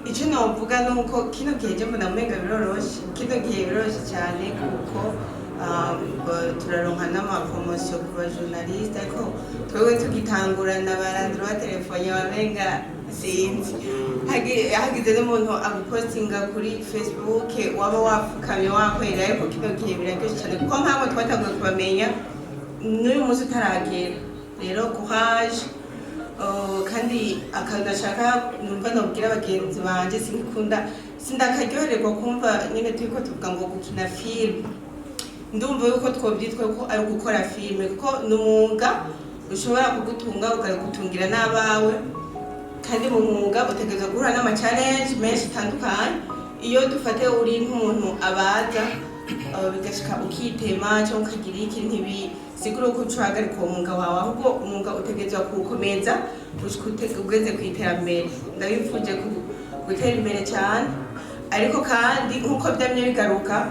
Icyo novuga ni uko kino gihe je mbona umenga biroroshe. Kino gihe biroroshe cyane, kuko turaronka n'ama promotion ku ba journaliste. Ariko twebwe tugitangurana, barandura batelefone, wamenga sinzi. Hagize n'umuntu agupostinga kuri Facebook, waba wafukamye wakwera. Ariko kino gihe biraryoshe cyane, kuko nk'abo twatanguye kubamenya n'uyu munsi utaragera. Rero courage. Kandi akantu nashaka numva nobwira bagenzi banje, sinkunda, sindakaryohererwa kumva nyine turiko tuvuga ngo gukina filime. Ndumva yuko twobyitwa ko ari gukora filime, kuko ni umwuga ushobora kugutunga, ukagutungira n'abawe. Kandi mu mwuga utegerezwa guhura n'ama challenge menshi atandukanye. Iyo dufate uri nk'umuntu abaza, bigashika ukitema cyangwa ukagira iki, ntibisigura ko uca uhagarika uwo mwuga wawe, ahubwo umwuga utegerezwa kuwukomeza gushika ugeze ku iterambere. Ndabifuje gutera imbere cyane. Ariko kandi nk'uko byamye bigaruka,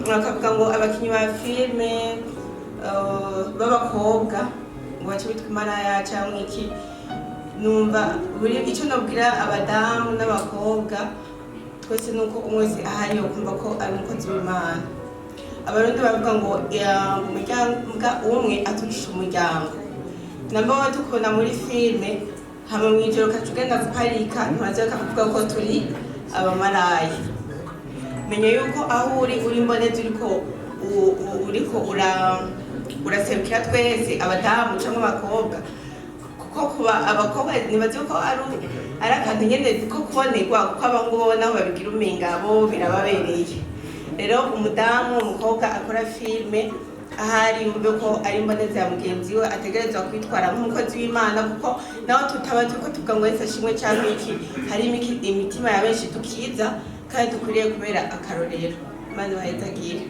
bakavuga ngo abakinnyi ba filime b'abakobwa ngo bace bitwa imaraya cyangwa iki. Numva buri icyo nabwira abadamu n'abakobwa twese ni uko umwe wese ahari yokumva ko ari umukozi w'Imana. Abarundi bavuga ngo umuryango umwe aturusha umuryango. Namba wowe tukubona muri filime, hama mw'ijoro ukaca ugenda guparika, ntibaza bakakuvuga ko turi abamaraya. Menya yuko aho uri uri imbonezi, uriko uriko uraserukira twese abadamu cyangwa abakobwa, kuko kuba abakobwa nibaze ko ari akantu nyene ko kubonerwa, kuko abahungu bo naho babigira umenga bo birababereye. Rero umudamu, umukobwa akora filime, ahari yumve ko ari imbonezi ya mugenzi we, ategerezwa kwitwara nk'umukozi w'Imana, kuko naho tutaba turiko tuvuga ngo Yesu ashimwe cyangwa iki, hari imitima ya benshi tukiza kandi dukwiriye kubera akarorero. Imana ibahezagire.